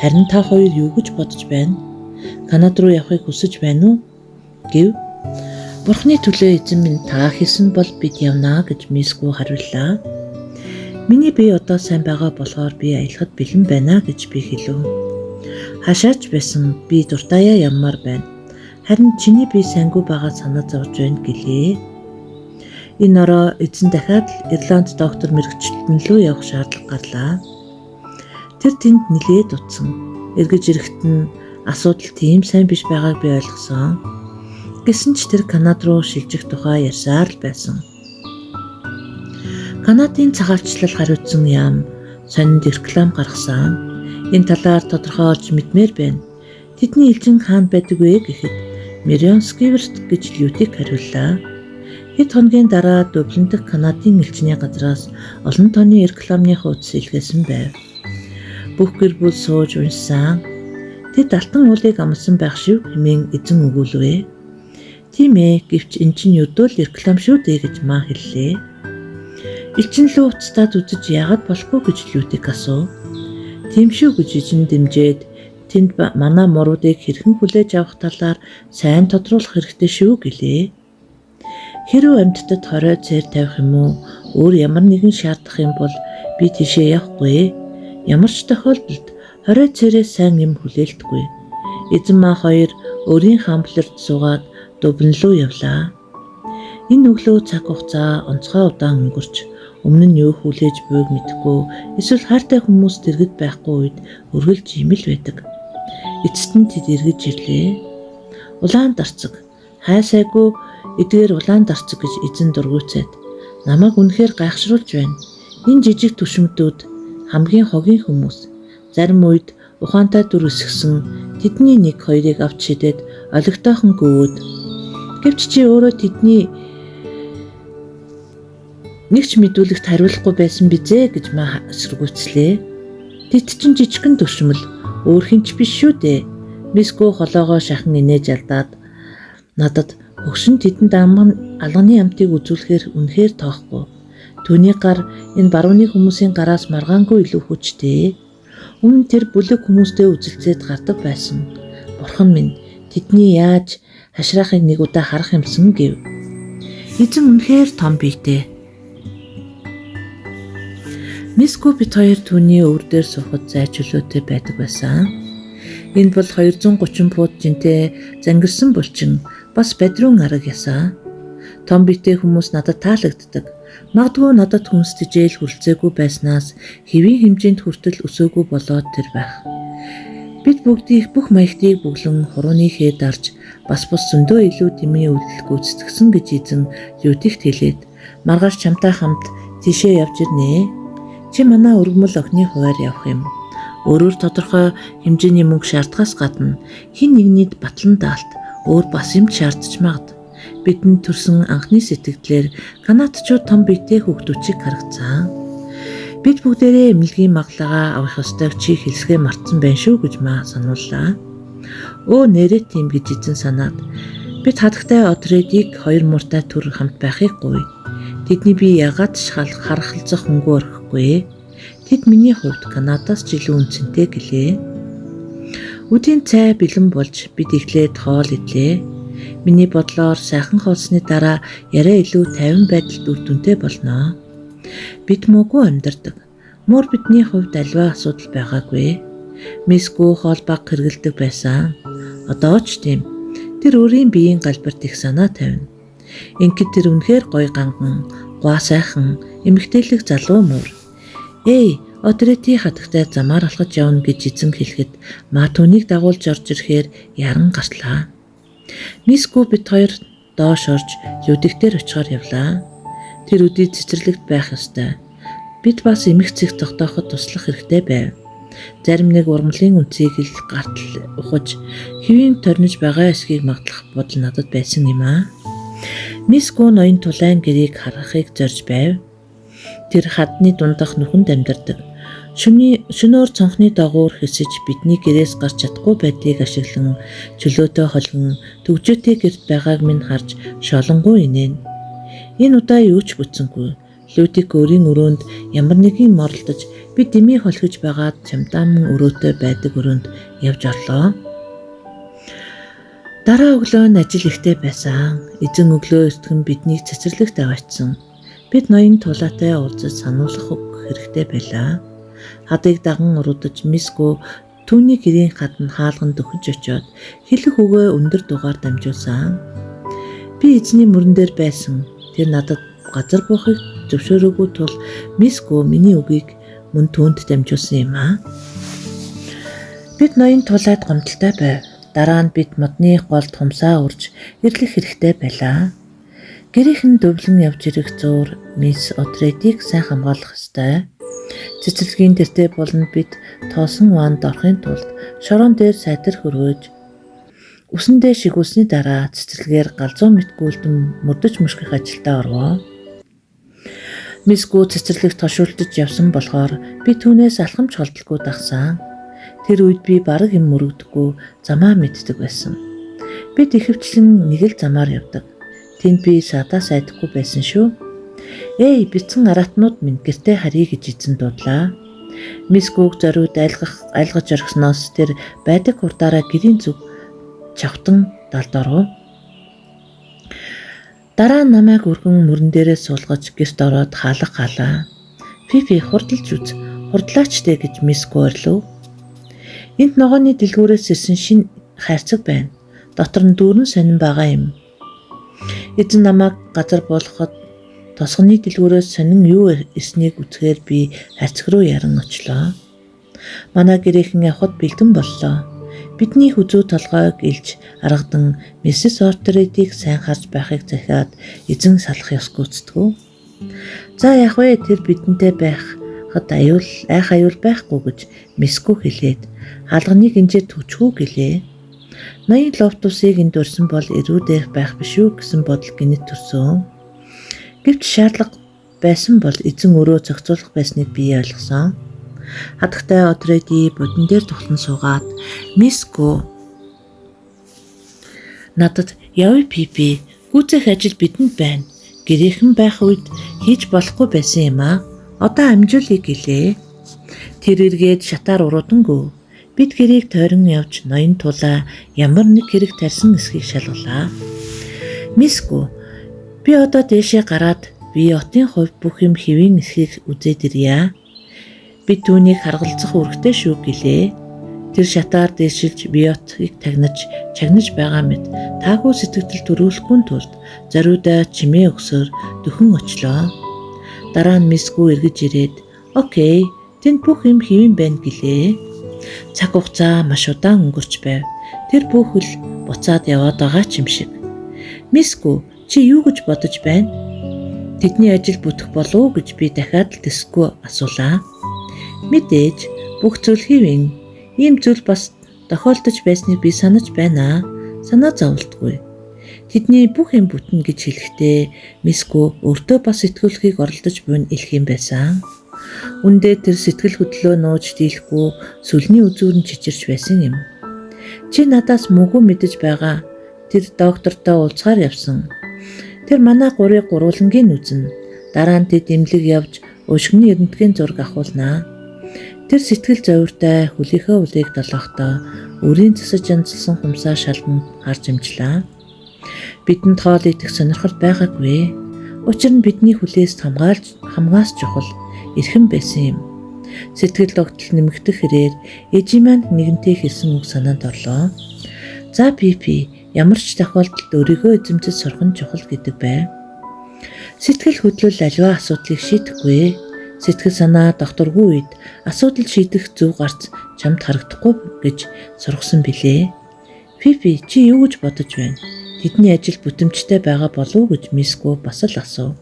Харин та хоёр юу гэж бодож байна? Канад руу явахыг хүсэж байна уу? Гэв. Бурхны төлөө эзэн минь та хэлсэн бол бид явнаа гэж Миску хариуллаа. Миний бие одоо сайн байгаа болохоор би аялахад бэлэн байна гэж би хэлв. Хашаач байсан би дуртаяа явмаар байна. Харин чиний бие сайнгүй байгаа санаа зовж байна гэлээ. Энэ ороо эзэн дахиад л Ирланд доктор мэргэжилтэн лүү явах шаардлага гарлаа. Тэр тэнд нилээд утсан. Эргэж ирэхэд нь асуудал тийм сайн биш байгааг би ойлгосон. Гэсэн ч тэр Канад руу шилжих тухай ярьсаар л байсан. Канадын цагаалчлал хариуцсан яам сонинд реклам гаргасан. Энэ талаар тодорхой олж мэдмээр байна. Тэдний элчин хаана байдаг вэ гэхэд Мирион Скиверт гэж Людик хариуллаа. Хэд хоногийн дараа Дублин дахь Канадын элчний газраас олон тооны рекламны хуудас илгээсэн байв. Бүх гэр бүл сууж уншсан. Тэд алтан уулыг амласан байх шив хэмээн эзэн өгүүлвэ. Тийм ээ, гэвч эн чинь ердөө л реклам шүү дээ гэж маа хэллээ. Элчин лүү уцтаад үзэж яагаад болохгүй гэж Людик асуув. Тийм шүү гэж эзэн дэмжээд тэнд манай муруудыг хэрхэн хүлээж авах талаар сайн тодруулах хэрэгтэй шүү гэлээ. Хэрв амьтдад хорой цээр тавих юм уу өөр ямар нэгэн шаардах юм бол би тийшээ явахгүй. Ямар ч тохиолдолд хорой цээрээс сайн юм хүлээлтгүй. Эзэн маа хоёр өөрийн хамблерт суугаад Дублин руу явлаа. Энэ өглөө цаг хугацаа онцгой удаан өнгөрч өмнө нь юу хүлээж буйг мэдэхгүй эсвэл хайртай хүмүүс дэргэд байхгүй үед үргэлж ийм л байдаг. Эцэст нь тэд эргэж ирлээ. Улаан дарцаг хайсайгүй эдгээр улаан дарцаг гэж эзэн дургуйцаад намайг үнэхээр гайхшруулж байна. Энэ жижиг түшмдүүд хамгийн хогийн хүмүүс зарим үед ухаантай дүр өсгсөн тэдний нэг хоёрыг авч шидээд олигтойхон гөвөөд. Гэвч чи өөрөө тэдний нэг ч мэдүүлэгт хариулахгүй байсан бизээ гэж маа эсэргүүцлээ. Тэд чинь жижигхэн түшмэл өөр хэн ч биш шүү дээ. Миско холоогоо шахан инээж алдаад надад хөгшин тэдэнд алганы амтыг үзүүлэхээр үнэхээр тоохгүй. Түүний гар энэ барууны хүмүүсийн гараас маргаангүй илүү хүчтэй. Өмнө тэр бүлэг хүмүүстэй үзэлцээд гардаг байсан. Бурхан минь тэдний яаж хашраахыг нэг удаа харах юмсан гэв. Эзэн үнэхээр том биетэй. Миско бит хоёр түүний өвөр дээр суухад зай чөлөөтэй байдаг байсан. Энэ бол 230 фут жинтэй зангирсан булчин бас бадрун арга ясаа. Том биетэй хүмүүс надад таалагддаг. Магадгүй надад хүнстэжээл хүрэлцээгүй байснаас хэвийн хэмжээнд хүртэл өсөөгүй болоод тэр байх. Бид бүгдийг бүх маягтыг бүглэн хурууны хээ дарж бас бус зөндөө илүү дэмий үйлдэл гүйцэтгсэн гэж эзэн Людигт хэлээд маргааш чамтай хамт тийшээ явж ирнэ. Чи манай өргөмөл охины хуваар явах юм. Өөрөөр тодорхой хэмжээний мөнгө шаардахаас гадна хэн нэгнийд батлан даалт өөр бас юм шаардж магад. Бидэнд төрсэн анхны сэтгэгдлээр канадчууд том биетэй хүүхдүүд харагдсан. Бид бүгдээрээ эмнэлгийн маглаагаа авах ёстойг чи хэлсгээ мартсан байна шүү гэж маа санууллаа. Өө нэрээ тийм гэж эзэн санаад бид хадагтай Отредийг хоёр мууртай төр хамт байхыг гуй. Тэдний би ягаад ч харахалцах хөнгөө орхихгүй. Тэд миний хувьд Канадаас ч илүү үнцэнтэй гэлээ. Үдийн цай бэлэн болж бид эхлээд хоол идлээ. Миний бодлоор сайхан хоолсны дараа яриа илүү тайван байдалд үр дүнтэй болно. Бид муугүй амьдардаг. Муур бидний хувьд аливаа асуудал байгаагүй. Мисс Гүү хоол баг хэргэлдэг байсан. Одоо ч тийм. Тэр өөрийн биеийн галбирт их санаа тавина. Ингээд тэр үнэхээр гоё ганган, гуа сайхан, эмэгтэйлэг залуу муур. Эй, Одрети хатагтай замаар алхаж явна гэж эзэн хэлэхэд маа түүнийг дагуулж орж ирэхээр яран гартлаа. Мисс Гүү бид хоёр доош орж Людигтэр очихоор явлаа. Тэр өдий цэцэрлэгт байх ёстой. Бид бас эмх цэг тогтооход туслах хэрэгтэй байв. Зарим нэг ургамлын үнцийг л гартал ухаж хэвийн торниж байгаа эсхийг магадлах бодол надад байсан юм аа. Мисс Гүү ноён тулаан гэрийг харахыг зорж байв. Тэр хадны дундах нүхэнд амьдардаг. Шөнөөр цонхны дагуур хэсэж бидний гэрээс гарч чадахгүй байдлыг ашиглан чөлөөтэй холгон төгжөөтэй гэрт байгааг минь харж шолонгуй инээн. Энэ удаа юу ч бүтсэнгүй. Людик өөрийн өрөөнд ямар нэгэн морилдож би дэмий холхиж байгаад чамдаан өрөөтэй байдаг өрөөнд явж орлоо. Дараа өглөө нь ажил ихтэй байсан. Эзэн өглөө эртгэн биднийг цэцэрлэгт аваачсан. Бид ноён тулаатай уулзаж сануулах үг хэрэгтэй байлаа. Хадыг даган уруудаж Мисс Гүү түүний гэрийн гадна хаалган дөхөж очиод хэлэх үгээ өндөр дугаар дамжуулсан. Би эзний мөрөн дээр байсан. Тэр надад газар буухыг зөвшөөрөөгүй тул Мисс Гүү миний үгийг мөн түүнд дамжуулсан юм аа. Бид ноён тулаад гомдолтой байв. Дараа нь бид модны голд хумсаа урж эрлэх хэрэгтэй байлаа. Гэрийнх нь дөвлөн явж ирэх зуур Мисс Отредийг сайн хамгаалах ёстой. Цэцэрлэгийн тэртээ буланд бид тоосон ванд орохын тулд шорон дээр сайтар хөргөөж үсэндээ шигүүлсний дараа цэцэрлэгээр галзуу мэт гүйлдэн мөрдөж мөшгөх ажилдаа орвоо. Мисс Гүү цэцэрлэгт тошуулдаж явсан болохоор би түүнээс алхамч холдолгүй дагсан. Тэр үед би бараг юм мөрөгдөхгүй замаа мэддэг байсан. Бид ихэвчлэн нэг л замаар явдаг. Тэнд би садаас айдахгүй байсан шүү. Эй, бяцхан араатнууд минь гэртээ харъя гэж эзэн дуудлаа. Мисс Гүүг зориуд айлгаж орхисноос тэр байдаг хурдаараа гэрийн зүг чавтан далд оров. Дараа нь намайг өргөн мөрөн дээрээ суулгаж гэрт ороод хаалга хаалаа. Фифи хурдалж үз, хурдлаач дээ гэж Мисс Гүү орилов. Энд ногооны дэлгүүрээс ирсэн шинэ хайрцаг байна. Дотор нь дүүрэн сонин байгаа юм. Эзэн намайг газар буулгахад тосгоны дэлгүүрээс сонин юу ирснийг үзэхээр би хайрцаг руу яран очлоо. Манай гэрийнхэн явхад бэлдэн боллоо. Бидний хүзүү толгойг илж аргадан Миссис Ортредийг сайн харж байхыг захиад эзэн салах ёс гүйцэтгэв. За яах вэ, тэр бидэнтэй байхад айх аюул байхгүй гэж Мисс Гүү хэлээд хаалганыг энжээ түчхүү гэлээ. Ноён лофтусыг энд дурсан бол эрүүдэх байх биш үү гэсэн бодол гинэт төрсөн. Гэвч шаардлага байсан бол эзэн өөрөө зохицуулах байсныг би ойлгосон. Хадагтай Отреди будан дээр тухлан суугаад Мисс Гүү надад явъя Пипи, гүйцэх ажил бидэнд байна. Гэрийнхэн байх үед хийж болохгүй байсан юм аа. Одоо амжуулъя гэлээ. Тэр эргээд шатаар уруудангүү. Бид гэрийг тойрон явж ноён тулаа ямар нэг хэрэг тарьсан эсхийг шалгалаа. Мисс Гүү, би одоо дээшээ гараад Виотын хувьд бүх юм хэвийн эсхийг үзээд ирье. Би түүнийг харгалзах үүрэгтэй шүү гэлээ. Тэр шатаар дээшилж Виотыг тагнаж чагнаж байгаа мэт таагүй сэтгэгдэл төрүүлэхгүй тулд зориудаа чимээ өгсөөр дөхөн очлоо. Дараа нь Мисс Гүү эргэж ирээд "Окей, тэнд бүх юм хэвийн байна" гэлээ. Цаг хугацаа маш удаан өнгөрч байв. Тэр бүх хөл буцаад яваад байгаа ч юм шиг. Миску, чи юу гэж бодож байна? Тэдний ажил бүтэх болов уу гэж би дахиад л тэсгүй асуулаа. Мэдээж бүх зүйл хэвэн. Ийм зүйл бас тохиолдож байсныг би санаж байна. Санаа зовлтгүй. Тэдний бүх юм бүтнэ гэж хэлэхдээ Миску өөртөө бас сэтгүүлхийг оролдож буйн илх юм байсан. Үндэ тэр сэтгэл хөдлөлөө нууж дийлэхгүй сүлний үзүүр нь чичирч байсан юм. Чи надаас мөөгөө мэдэж байгаа. Тэр доктортой уулзгаар явсан. Тэр манай гурыг гурвуулангийн үзнэ. Дараа нь тэд эмнэлэг явж өшгөний рентген зураг авахулнаа. Тэр сэтгэл зовиртой хөлийнхөө улыг долоохдоо өрийн засаж янзлсан хумсаа шалдан харж амжлаа. Бидэнд хоол идэх сонирхол байгаагүй. Учир нь бидний хүлээс хамгаалж хамгаас чухал эрхэм байсан юм. Сэтгэл догдол нэмэгдэх хэрээр ээжийн маань нэгэнтээ хэлсэн үг санаанд орлоо. За Пипи, ямар ч тохиолдолд өөрийгөө эзэмшиж сурах нь чухал гэдэг байв. Сэтгэл хөдлөл аливаа асуудлыг шийдэхгүй. Сэтгэл санаа докторгүй үед асуудал шийдэх зөв гарц чамд харагдахгүй гэж сургасан билээ. Пипи, чи юу гэж бодож байна? Тэдний ажил бүтэмжтэй байгаа болов уу гэж Миску бас л асуув.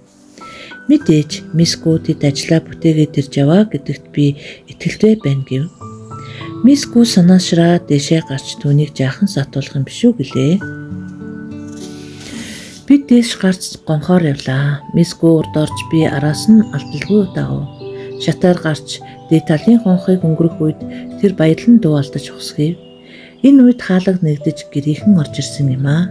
Мэдээж Миску тэд ажлаа бүтээгээд ирж яваа гэдэгт би итгэлтэй байна гэв. Миску санаашраа дээшээ гарч түүнийг жаахан сатуулах юм биш үү гэлээ. Би дээш гарч гонхоор явлаа. Миску урд орж би араас нь алдалгүй дагав. Шатаар гарч дээд талын хонхыг өнгөрөх үед тэр баялан дуу алдаж ухсгийв. Энэ үед хаалга нэгдэж гэрийнхэн орж ирсэн юм аа.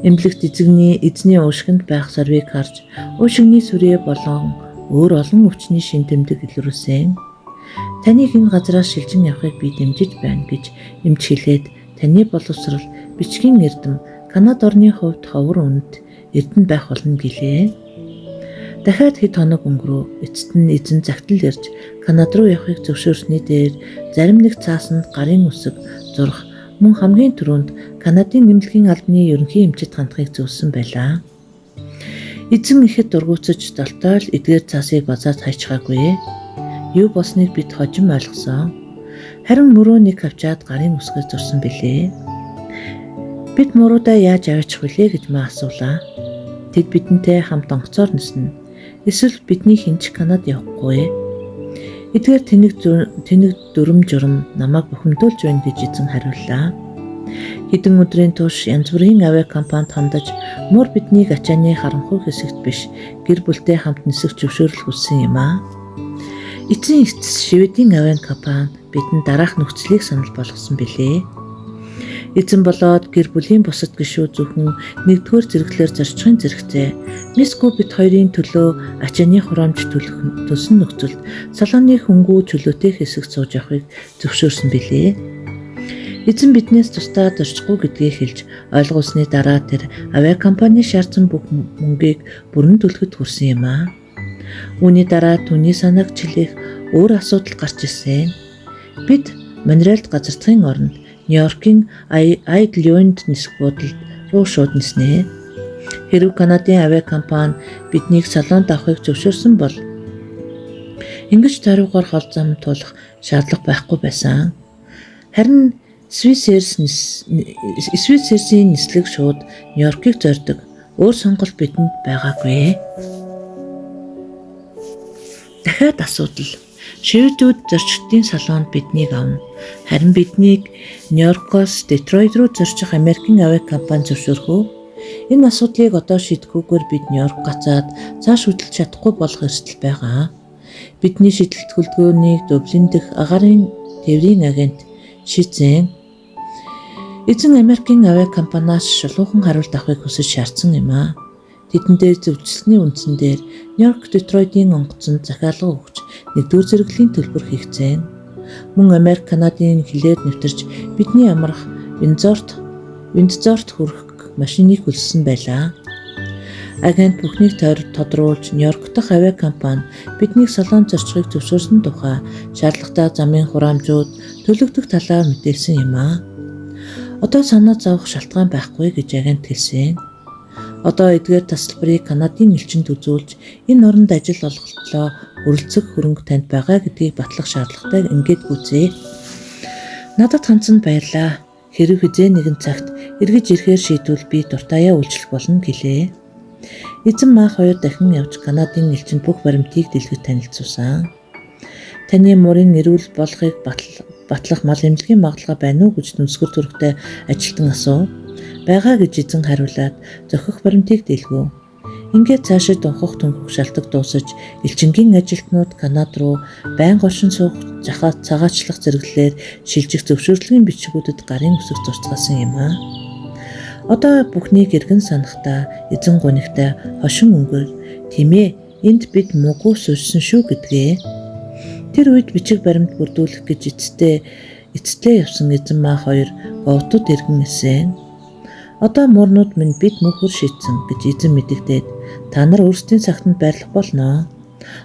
Эмнэлэгт эзний уушгинд байх сорвийг харж уушигны сүрээ болон өөр олон өвчний шин тэмдэг илрүүлсэн. Таныг энэ газраас шилжин явахыг би дэмжиж байна гэж эмч хэлээд таны боловсрол бичгийн эрдэм Канада орны хувьд ховор үнэт эрдэнэ байх болно гэлээ. Дахиад хэд хоног өнгөрөв. Эцэст нь эзэн загтал ирж Канада руу явахыг зөвшөөрсний дээр зарим нэг цаасанд гарын үсэг зурх мөн хамгийн түрүүнд Канадын эмнэлгийн албаны ерөнхий эмчит хандахыг зөвлөсөн байлаа. Эзэн ихэд дургуутсаж долтойл эдгээр цаасыг базаад хайчгаагүй. Юу болсныг бид хожим ойлгосон. Харин мөрөө нэг авчаад гарын үсгээр зурсан билээ. Бид муруудаа яаж аваачих вүлээ гэж маа асуулаа. Тэд бидэнтэй хамт онгоцоор ниснэ. Эсвэл бидний хинч Канад явахгүй. Эдгээр тэнэг дүрм журам намайг бухимдуулж байна гэж эзэн хариуллаа. Хэдэн өдрийн турш янз бүрийн авиа компанид хандаж муур биднийг ачааны харанхуй хэсэгт биш гэр бүлтэй хамт нисэх зөвшөөрөл хүссэн юм аа. Эцсийн эцэс Шведийн авиа компани бидэнд дараах нөхцөлийг санал болгосон билээ. Эзэн болоод гэр бүлийн бусад гишүүд зөвхөн нэгдүгээр зэрэглэлээр зорчихын зэрэгцээ Миску бит хоёрын төлөө ачааны хураамж төлсөн нөхцөлд салааны хөнгүү чөлөөтэй хэсэгт сууж явахыг зөвшөөрсөн билээ. Эзэн биднээс тусдаа зорчихгүй гэдгийг хэлж ойлгуулсны дараа тэр авиа компани шаардсан бүх мөнгийг бүрэн төлөхөд хүрсэн юм аа. Үүний дараа түүний санааг чилээх өөр асуудал гарч ирсэн. Бид Монреалд газардахын оронд Нью-Йоркийн Айдлюнд нисэх буудалд руу шууд ниснэ. Хэрэв Канадын авиа компани биднийг салонд авахыг зөвшөөрсөн бол ингэж тойрогоор хол зам тулах шаардлага байхгүй байсан. Харин Свиссэрсийн нислэг шууд Нью-Йоркийг зорьдог. Өөр сонголт бидэнд байгаагүй. Дахиад асуудал. Шведүүд зорчигчдын салонд биднийг авна. Харин биднийг Нью-Йоркоос Детройт руу зорчих Америкийн авиа компани зөвшөөрөх үү? Энэ асуудлыг одоо шийдэхгүйгээр бид Нью-Йорк гацаад цааш хөдөлж чадахгүй болох эрсдэл байгаа. Бидний шийдэл төлөвлөгөөнийг Дублин дэх агаарын тээврийн агент шийдсэн. Эзэн Америкийн авиа компаниас шулуухан хариулт авахыг хүсэж шаардсан юм аа. Тэдэндээ зөвчлөлтний үндсэн дээр Нью-Йорк Детройтын онгоцонд захиалга өгч нэгдүгээр зэрэглэлийн төлбөр хийгдсэн. Мөн Америк Канадын хилээр нэвтэрч бидний амрах Виндзорт хүрэх машиныг хөлссөн байлаа. Агент бүхнийг тодруулж Нью-Йорк дахь авиа компани биднийг салон зорчихыг зөвшөөрсөн тухай шаардлагатай замын хураамжууд төлөгдөх талаар мэдээлсэн юм аа. Одоо санаа зовох шалтгаан байхгүй гэж агент хэлсэн. Одоо эдгээр тасалбарыг Канадын элчинд үзүүлж энэ оронд ажил олголтлоо өрөлдсөх хөрөнгө танд байгаа гэдгийг батлах шаардлагатай ингээд гүйцээ. Надад хандсанд баярлаа. Хэрв хэзээ нэгэн цагт эргэж ирэхээр шийдвэл би дуртаяа үйлчлэх болно гэлээ. Эзэн маах хоёр дахин явж Канадын элчинд бүх баримтыг дэлгэж танилцуулсан. Таны мурын эрүүл болохыг батлах мал эмнэлгийн магадлал байна уу гэж нүсгэр төрхтэй ажилтан асуув. Байгаа гэж эзэн хариулаад зохих баримтыг дэлгүү. Ингээд цаашид унхах түнхэх шалтаг дуусаж элчингийн ажилтнууд Канад руу байнга оршин суух цагаачлах зэрэглэлээр шилжих зөвшөөрлийн бичгүүдэд гарын үсэг зурцгаасан юм аа. Одоо бүхнийг эргэн санахдаа эзэн гунигтай хошин өнгөөр "Тимээ, энд бид муугүй суурьсан шүү" гэдгээ. Тэр үед бичиг баримт бүрдүүлэх гэж эцэстээ явсан эзэн маа хоёр Гоотод эргэн ирсэн. Одоо муурнууд минь бид мөхөр шийдсэн гэж эзэн мэдэгдээд та нар өөрсдийн сагтанд байрлах болно.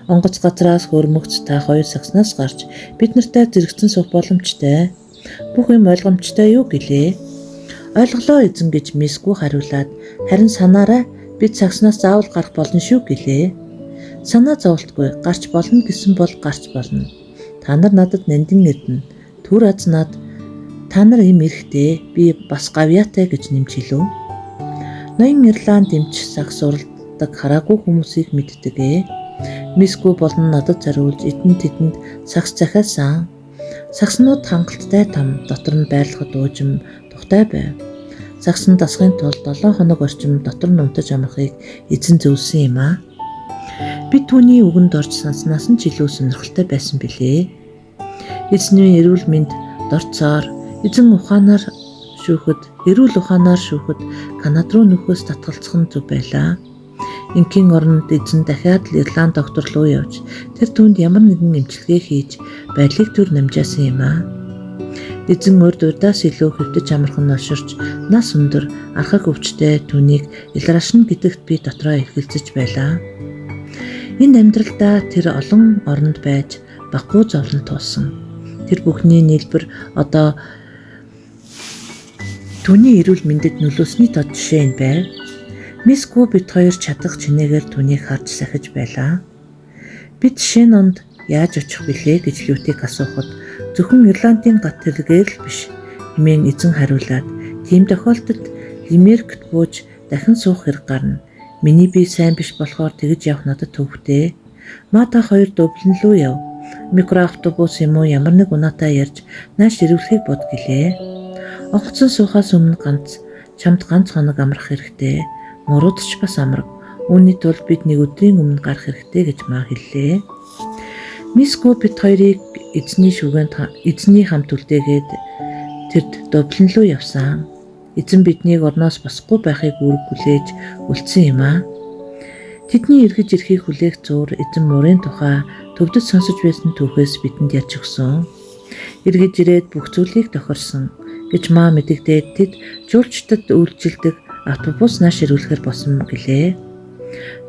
Онгоц газраас хөрмөгц та хоёр сагснаас гарч бид нартай зэрэгцэн суух боломжтой. Бүх юм ойлгомжтой юу гэлээ. Ойлголоо эзэн гэж мисгүй хариулаад харин санаарай бид сагснаас заавал гарах болно шүү гэлээ. Санаа зовлтгүй гарч болно гэсэн бол гарч болно. Та нар надад нандин эрдэнэ. Түр аз над та нар им эрэхтэй би бас гавьяатай гэж нэмж хэлв. Ноён Ирланд эмч сагс уралдаг хараагүй хүмүүсийг мэддэг ээ. Мисгүй болон надад зориулж эдэн тэдэнд сагс захиалсан. Сагснууд хангалттай том, дотор нь байрлахад уужим тухтай байв. Сагсан дасахын тулд 7 хоног орчим дотор нь унтаж амрахыг эзэн зөвлөсөн юм аа. Би түүний үгэнд орж санснаас нь ч илүү сонирхолтой байсан билээ. Эзний эрүүл мэнд дорцоор эзэн ухаанаар шүүхэд, эрүүл ухаанаар шүүхэд Канад руу нөхөөс татгалзах нь зөв байлаа. Инкийн оронд эзэн дахиад л Ирланд доктор руу явж тэр түүнд ямар нэгэн эмчилгээ хийж байдлыг түр намжаасан юм аа. Эзэн урд урдаас илүү хэвтэж амархан ноширч нас өндөр архаг өвчтэй түүнийг илрашна гэдэгт би дотроо эргэлзэж байлаа. Энэ амьдралдаа тэр олон оронд байж баггүй зовлон туулсан. Тэр бүхний нийлбэр одоо түүний эрүүл мэндэд нөлөөсний тод жишээ нь байв. Мисгүй бид хоёр чадах чинээгээр түүнийг харж сахиж байлаа. Бид Шенонд яаж очих билээ гэж Лютик асуухад зөвхөн Ирландын гат тэргээр л биш хэмээн эзэн хариулаад тийм тохиолдолд Лимерикт бууж дахин суух хэрэг гарна. Миний бие сайн биш болохоор тэгж явах надад төвхтэй. Мата хоёр Дублин руу яв. Микроавтобус юм уу ямар нэг унаатай ярьж нааш ирвэлхийг бод гэлээ. Онгоцон суухаас өмнө ганц чамд ганц хоног амрах хэрэгтэй. Мурууд ч бас амраг. Үүний тулд бид нэг өдрийн өмнө гарах хэрэгтэй гэж маа хэллээ. Мисс Гү бид хоёрыг эзний шүгэнд эзний хамт үлдээгээд тэрд Дублин руу явсан. Эзэн биднийг орноос босохгүй байхыг үүрэг хүлээж үлдсэн юм аа. Тэдний эргэж ирэхийг хүлээх зуур эзэн мурын тухай төвдөд сонсож байсан түүхээс бидэнд ярьж өгсөн. Эргэж ирээд бүх зүйлийг тохирсон гэж маа мэдэгдээд тэд жуулчдад үйлчилдэг автобус нааш ирүүлэхээр болсон гэлээ.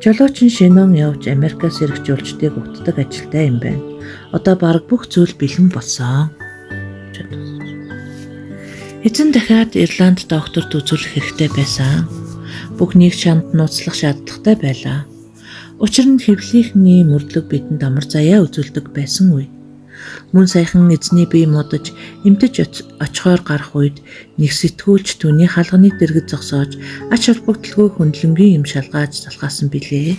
Жолооч нь Шенон явж Америкаас ирэх жуулчдыг угтдаг ажилтай юм байна. Одоо бараг бүх зүйл бэлэн болсон. Эзэн дахиад Ирланд докторт үзүүлэх хэрэгтэй байсан. Бүхнийг шанд нууцлах шаардлагатай байлаа. Учир нь хэвлэлийнхний мөрдлөг бидэнд амар заяа үзүүлдэг байсан үе. Мөн саяхан эзний бие муудаж эмтэж очихоор гарах үед нэг сэтгүүлч түүний хаалганы дэргэд зогсоож ач холбогдолгүй хөндлөнгийн юм шалгааж залхаасан билээ.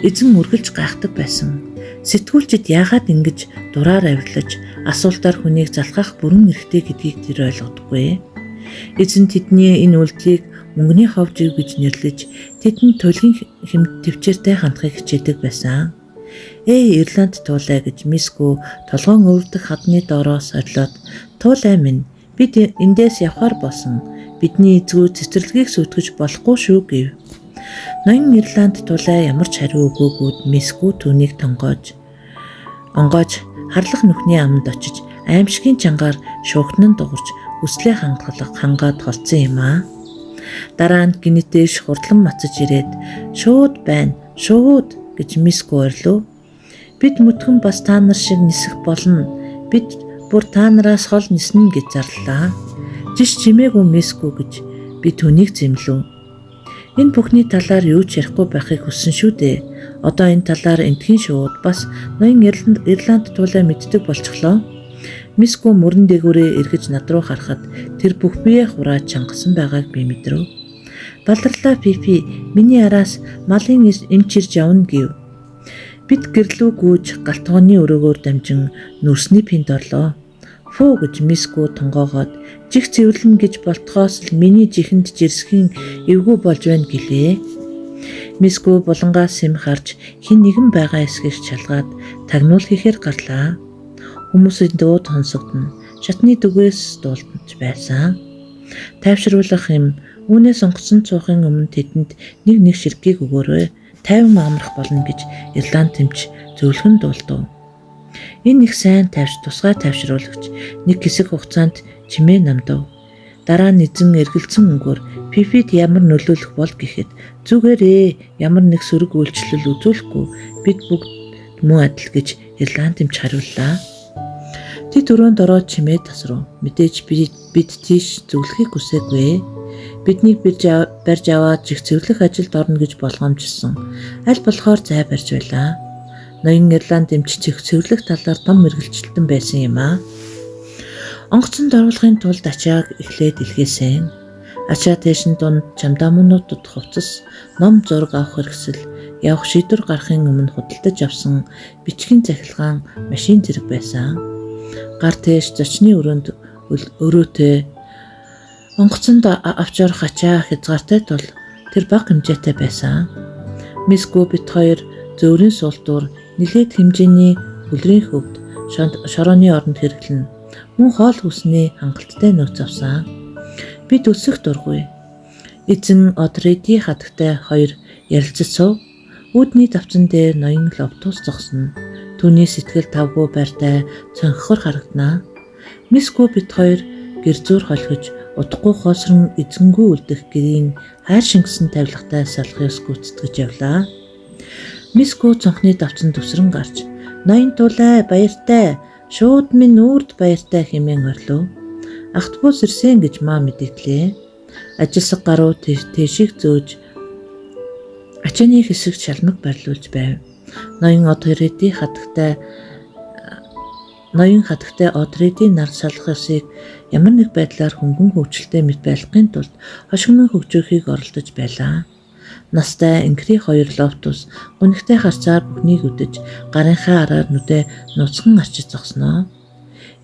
Эзэн үргэлж гайхдаг байсан. Сэтгүүлчид яагаад ингэж дураар авирлаж асуултаар хүнийг залхаах бүрэн эрхтэй гэдгийг тэр ойлгодоггүй. Эзэн тэдний энэ үйлдэлийг мөнгөний ховж ив гэж нэрлэж тэдэнд туйлын төвчээртэй хандахыг хичээдэг байсан. "Эй, Ирланд туулай" гэж Мисс Гү толгоон өвөрдөх хадны доороос орилоод "Туулай минь, бид эндээс явхаар болсон. Бидний эзгүй цэцэрлэгийг сүйтгэж болохгүй шүү" гэв. Ноён Ирланд туулай ямар ч хариу өгөөгүйд Мисс Гү түүнийг тонгоож онгойж харлах нүхний аманд очиж аймшгийн чангаар шуугтнан дугарч хүслээ хангалах хангаад холдсон юм аа. Дараа нь гинэтээш хурдлан мацаж ирээд "Шууд байна, шууд" гэж Мисс Гү орилов. "Бид мөтгөн бас та нар шиг нисэх болно. Бид бүр та нараас хол ниснэ" гэж зарлалаа. "Жиш чимээгүй Мисс Гү" гэж би түүнийг зэмлэв. Энэ бүхний талаар юу ч ярихгүй байхыг хүссэн шүү дээ. Одоо энэ талаар эндхийн шууд бас ноён Ирланд туулай мэддэг болчихлоо. Миску мөрөн дээгүүрээ эргэж над руу харахад тэр бүх бие хурааж чангасан байгааг би мэдрэв. Баларлаа Фифи, миний араас малын эмч ирж явна гэв. Бид гэрлүү гүйж галтгооны өрөөгөөр дамжин нүрсний пинд орлоо. Фуу гэж Миску тонгоогоод жих цэвэрлэн гэж болтгоос л миний жихэнд жирсхийн эвгүй болж байна гэлээ. Миску булангаас сэм харж хэн нэгэн байгаа эсхийг чалгаад тагнуул хийхээр гарлаа. Хүмүүсийн дуу сонсогдоно. Шатны дүгээс дуулдаж байсан. Тайвшруулах юм үүнээс онгоцон цуухын өмнө тэдэнд нэг нэг ширхгийг өгөөрэй. 50 амрах болно гэж Ирланд тэмч зөвлөхөн дуулдав. Энэ их сайн тайвш тусгай тайвшруулагч нэг хэсэг хугацаанд чимээ намдав. Дараа нь эзэн эргэлзсэн өнгөөр Фифид ямар нөлөөлөх бол гэхэд зүгээрээ ямар нэг сөрөг үйлчлэл үзүүлэхгүй бид бүгд мөн адил гэж Ирланд эмч хариуллаа. Тэд өрөөнд ороод чимээ тасрав. Мэдээж бид тийш зөвлөхийг хүсээгүй. Биднийг барьж аваад жих цэвэрлэх ажилд орно гэж болгоомжилсан. Аль болохоор зай барьж байлаа. Ноён Ирланд эмч цэвэрлэх талаар том мэргэлжилтэн байсан юм аа. Онгоцонд оруулахын тулд ачааг эхлээд илгээсэн. Ачаа тээшин дунд чамдаамнууд хувцас, ном зураг авах хэрэгсэл, явах шийдвэр гаргахын өмнө худалдаж авсан бичгийн цахилгаан машин зэрэг байсан. Гар тээш зочны өрөөнд өрөөтэй онгоцонд авч орох ачаа хязгаартай тул тэр бага хэмжээтэй байсан. Миску бит хоёр зөөрийн суултуур нэлээд хэмжээний хөлрийн хөвд шорооны оронд хэрэглэнэ. Мөн хоол хүсний хангалттай нөөц авсан. Бид өсөх дургүй. Эзэн Одреди хатагтай хоёр ярилцаж сув. Үүдний давцан дээр ноён ловтус зогсно. Түүний сэтгэл тавгүй байртай цонхохор харагданаа. Миску бит хоёр гэр зуур холхиж удахгүй хоосрон эзэнгүй үлдэх гэрийн хайр шингэсэн тавилгатай салах ёс гүйцэтгэж явлаа. Миску цонхны давцан төвсрэн гарч "Ноён тулай баяртай, шууд минь үрд баяртай" хэмээн орлов. Автобус ирсэн гэж маа мэдэгдлээ. Ажилсаг гаруй тэшиг зөөж ачааны хэсэгт шалмаг барилуулж байв. Ноён Одреди хатагтай Одреди нар салах ёсыг ямар нэг байдлаар хөнгөн хөгжилтэй мэт байлгахын тулд хошигнон хөгжөөхийг оролдож байлаа. Настай инкри хоёр лофтус гунигтай харцаар бүхнийг үдэж гарынхаа араар нүдэ нуцхан арчиж зогсноо.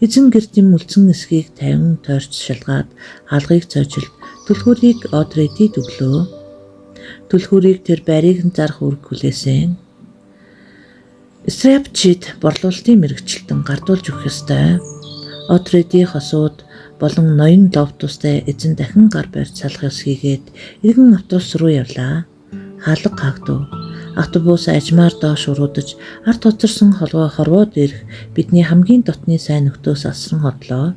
Эзэн гэрдэм үлдсэн эсхийг 50 тойрч шалгаад хаалгыг цоожилт түлхүүрийг Одредид өглөө. Түлхүүрийг тэр байрыг нь зарах үүрэг хүлээсэн. Страпчид борлуулалтын мэргэжилтэн гардуулж өгөх ёстой. Одреди хосууд болон ноён ловтустай эзэн дахин гар барьж салах ёс хийгээд эргэн автобус руу явлаа. Хаалга хаагдав. Автобус ажмаар доош уруудаж ард хоцорсон хорвоо дээрх бидний хамгийн дотны сайн нөхдөөс асран хотлоо.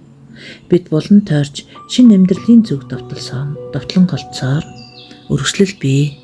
Бид булан тойрч шинэ амьдралын зүг довтлон голцоор өргөжлөл бий.